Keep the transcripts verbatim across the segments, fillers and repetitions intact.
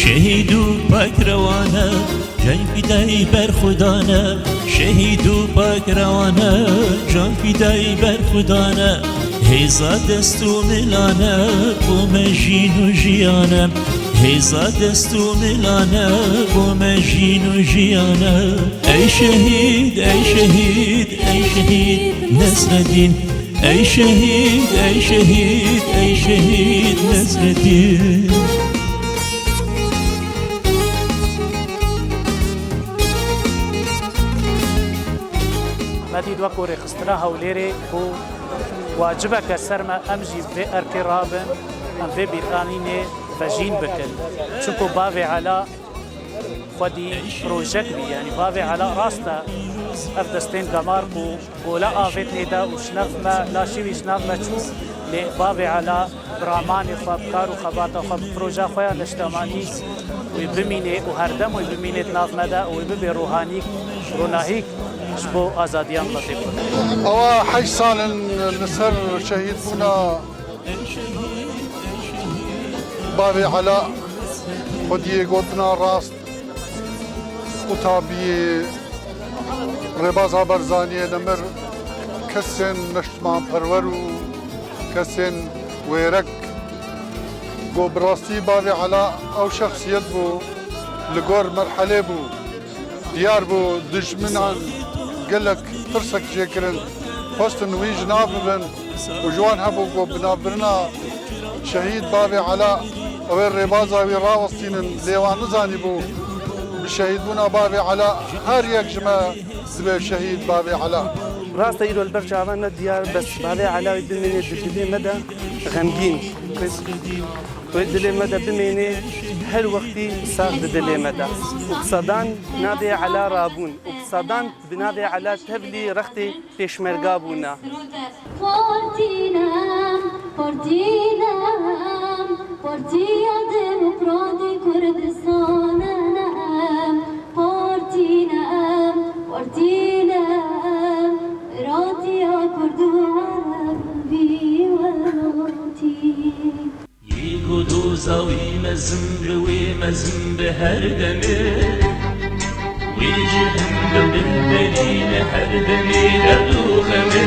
Şehîd û pakrewane, can fidayî ber Xuda ne. Şehîd û pakrewane, can fidayî ber Xuda ne. Hêza dest û milane, bo me jîn û jiyane. Hêza dest û milane, bo me jîn û jiyane. Ey şehîd, ey şehîd, ey şehîd Nesreddîn. Ey şehîd, ey şehîd, ey şehîd Nesreddîn. Me dît wek ku rêxistina Hewlêrê ku wacibeke ser me, em jî vê erkê rabin, em vê bîranînê vejîn bikin. Çimku bavê Ela xwedî projek bî, yanî bavê Ela rast e, ev destên gemar ku gola avêt lê da û ji nav me, laşî wî ji nav me çû, lê bavê Ela bi ramanê xwe, bi kar û xebata xwe, bi proja xwe ya neştemanî wê bimînê û herdem wê bimînê di nav me de û wê bibê ruhanîk, ronahîk ji bo azadiya miletê Kurd. Ewa heşt sal in li ser şehîdbûna bavê Ela, xwediyê gotina rast, qutabiyê Rêbaza Barzaniyê nemir kesên neştimanperwer û kesên wêrek. Go bi rastî bavê Ela ew şexsiyet bû, li gor merhelê bû. Diyar bû dijminan gelek tirsek jê kirin, xwestin wî ji nav bibin û ji wan hebû ku bi navbirina şehîd bavê Ela ew ê rêbaza wî rawestînin, lê wan nizanîbû bi şehîdbûna bavê Ela her yek ji me dibe şehîd bavê Ela. Rast e, îro li ber çavan ne diyar, bes bavê Ela wê bimîne di dilê me de xemgîn. Wê dilê me de bimîne her wextî sax di dilê me de. Û bi sedan navê Ela rabûn. Û bi sedan bi navê Ela tevlî rextê pêşmerga bûne. Partî ne em, partî ne em, Partiya Demokratê Kurdistan e ne em. Partî ne em, partî ne em, biratiya Kurd û Ereb vî welatî. Yê ku doza wî mezin bi wê mezin bi her demê. Wê cihim bi bilbelî ne her demê derd û xemê.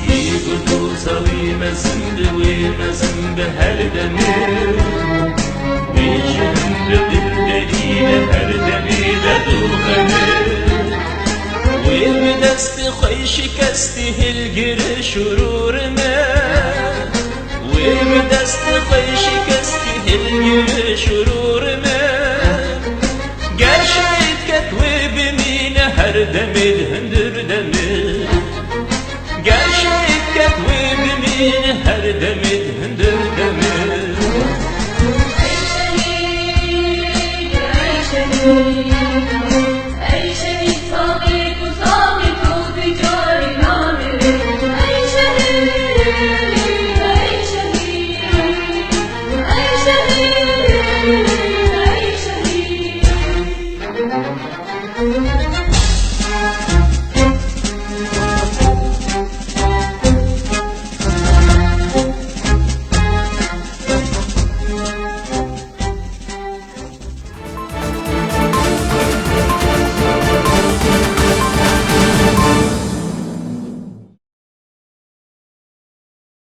Yê ku doza wî mezin bi wê mezin bi her demê. Wê cihim bi bilbelî ne her demê derd û xemê. Wê bi destê xwe şikestî hilgir şurûr me. Wê bi destê xwe şikestî hilgir şurûr